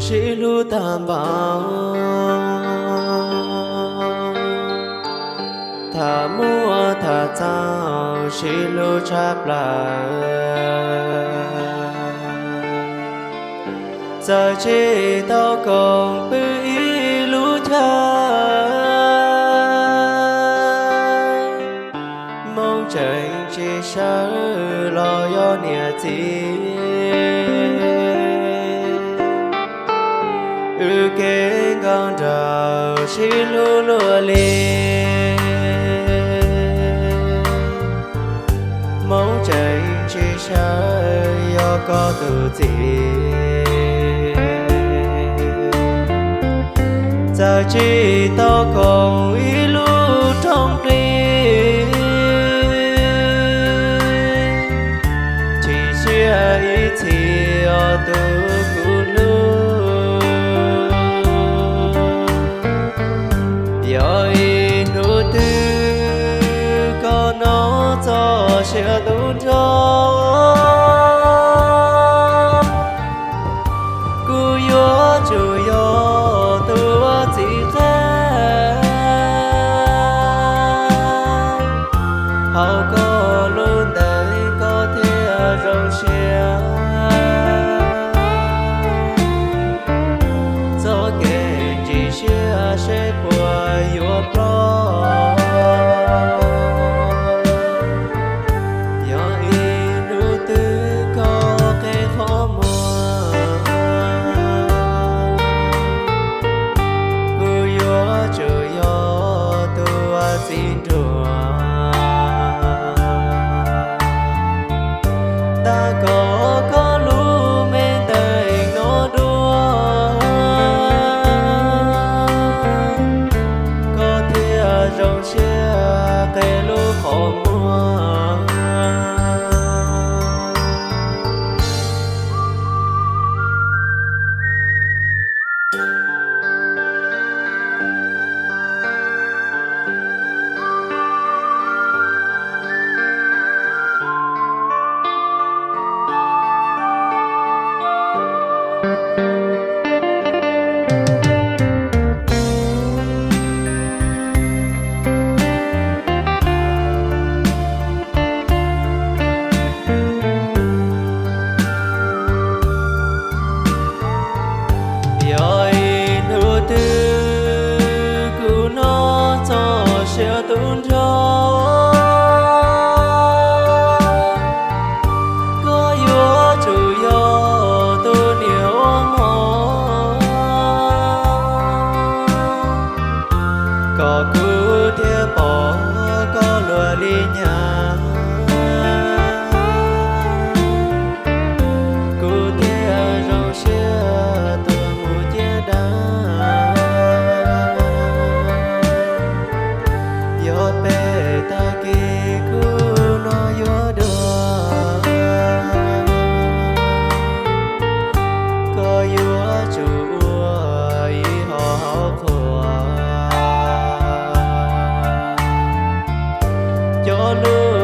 sib hlub tag npaum, tham muaj tham txaus sib hlub tshaj plaws. Txawm tsis tau koom pw ib lub chaw, Hmoob tseem tsis sawv los yog niam txiv. Wb kev nkauj nraug sib hlub luaj li, Hmoob tseem tsis sawv yog koj tus txiv. Txawm tsis tau koom ib lub rooj plig, chim siab ib txhis os tus kuv hlub. Yog ib hnub twg koj hnov txoj sia tu nrho, kuv yuav tsum yog tus ua txiv qeej. Hauv koj lub ntees koj thiaj zoo siab. Txoj kev chim siab seb puas yuav ploj. Yog ib hnub twg koj qhib qhov muag, kuv yuav tsum yog tus txiv nruas. Tab kom koj lub me ntees no dua, koj thiaj zoo siab qhib lub qhov muag. Yog ib hnub twg kuv hnov txoj sia tu nrho, koj yuav tsum yog tus niam ua hmos, kom kuv thiaj pom koj luag li nyab. Kuv thiaj zoo siab tuaj mus ciaj dab. Yog peb tag kis kuv no yuav dua, koj yuav tsum ua ib hom hauv qhua, coj lub